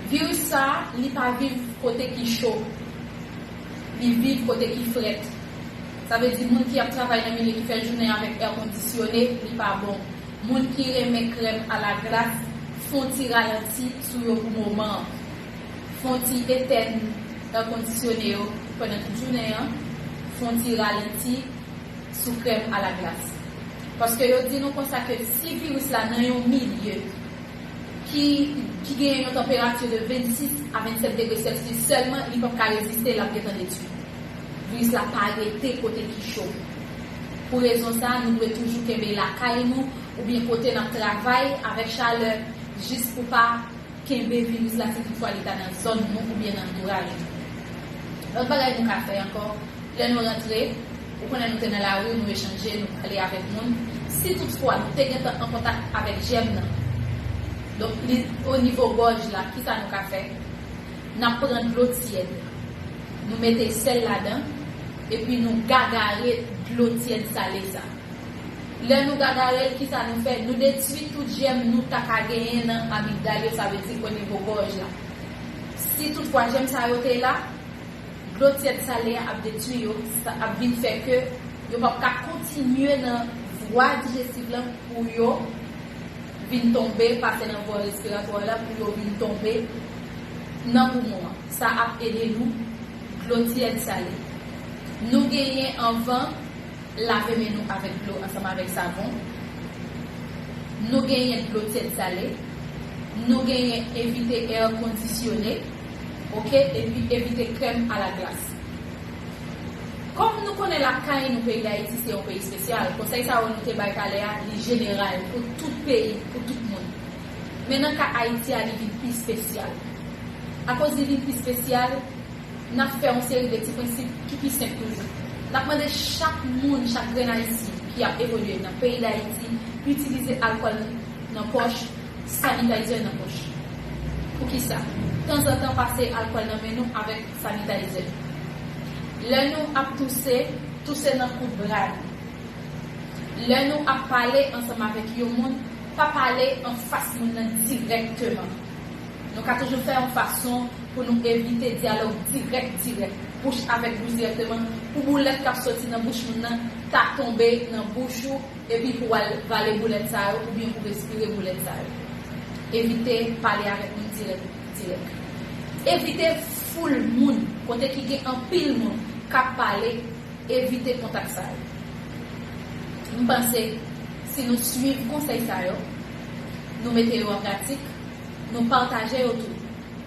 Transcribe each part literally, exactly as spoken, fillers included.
Viris sa a, li pa viv kote ki cho. Li viv kote ki frèt. Sa vle di moun ki ap travay nan milye ki fè jounen avèk è kondisyone, li pa bon. Moun ki renmen krèm alaglas, fè yon ti ralanti sou yo pou moman an. Fè yon ti etèn è kondisyone yo pandan tout jounen an. Fè yon ti ralanti sou krèm alaglas. Paske yo di nou konsa ke si viris la nan yon milye ki, ki genyen yon tanperati de vennsis a vennsèt degre Celsius sèlman, li p ap ka reziste, l ap gentan detwi. Viris la pa rete kote ki cho. Pou rezon sa, nou dwe toujou kenbe lakay nou oubyen kote n ap travay avèk chalè, jis pou pa kenbe viris la si toutfwa li ta nan zòn nou oubyen nan antouraj nou. Lòt bagay nou ka fè ankò, lè nou rantre, ou konnen nou te nan lari, nou echanje, nou pale avèk moun. Si toutfwa nou te gentan an kontak avèk jèm nan, donk li o nivo gòj la, kisa nou ka fè? N ap pran dlo tyèd, nou mete sèl ladan, epi nou gagare dlo tyèd sale sa. Lè nou gagare l, kisa nou fè? Nou detwi tout jèm nou ta ka genyen nan amigdal yo, sa vle di o nivo gòj la. Si toutfwa jèm sa yo te la, dlo tyèd sale a ap detwi yo, sa ap vin fè ke yo p ap ka kontinye nan vwa dijestiv lan pou yo vin tonbe, pase nan vwa respiratwa la pou yo vin tonbe nan poumon an. Sa ap ede nou dlo tyèd sale. Nou genyen anvan lave men nou avèk dlo ansanm avèk savon. Nou genyen dlo tyèd sale. Nou genyen evite è kondisyone, oke, epi evite krèm alaglas. Kòm nou konnen lakay nou, peyi Dayiti se yon peyi espesyal, konsèy sa yo nou te bay talè a, li jeneral pou tout peyi, pou tout moun. Men nan ka Ayiti a, li vin pi espesyal. Akoz li vin pi espesyal, n ap fè yon seri de ti prensip ki pi senp toujou. N ap mande chak moun, chak grenn Ayisyen ki ap evolye nan peyi Dayiti, itilize alkòl nan pòch, sanitizer nan pòch. Poukisa? Tanzantan pase alkòl nan men nou avèk sanitizer. Lè nou ap touse, touse nan koud bra nou. Lè nou ap pale ansanm avèk yon moun, pa pale anfas moun nan dirèkteman. Nou ka toujou fè yon fason pou nou evite dyalòg dirèk, dirèk, bouch avèk bouch dirèkteman, pou boulèt k ap soti nan bouch moun nan ta tonbe nan bouch ou, epi pou w al vale boulèt sa yo, oubyen pou respire boulèt sa yo. Evite pale avèk moun dirèk, dirèk. Evite foul moun, kote ki gen anpil moun k ap pale, evite kontak sa yo. M panse, si nou swiv konsèy sa yo, nou mete yo an pratik, nou pataje yo tou,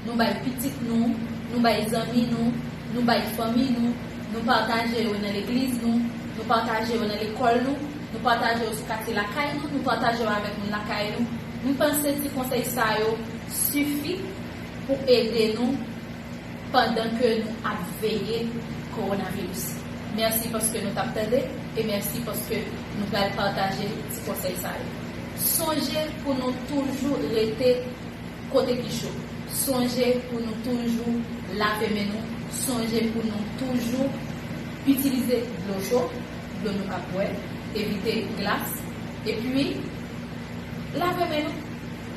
nou bay pitit nou, nou bay zanmi nou, nou bay fanmi nou, nou pataje yo nan legliz nou, nou pataje yo nan lekòl nou, nou pataje yo sou katye lakay nou, nou pataje yo avèk moun lakay nou. M panse ti konsèy sa yo sifi pou ede nou pandan ke nou ap veye kowonaviris. Mèsi paske nou t ap tande e mèsi paske nou pral pataje ti konsèy sa yo. Sonje pou nou toujou rete kote ki cho. Sonje pou nou toujou lave men nou. Sonje pou nou toujou itilize dlo cho, dlo nou ap bwè, evite glas. Epi, lave men nou.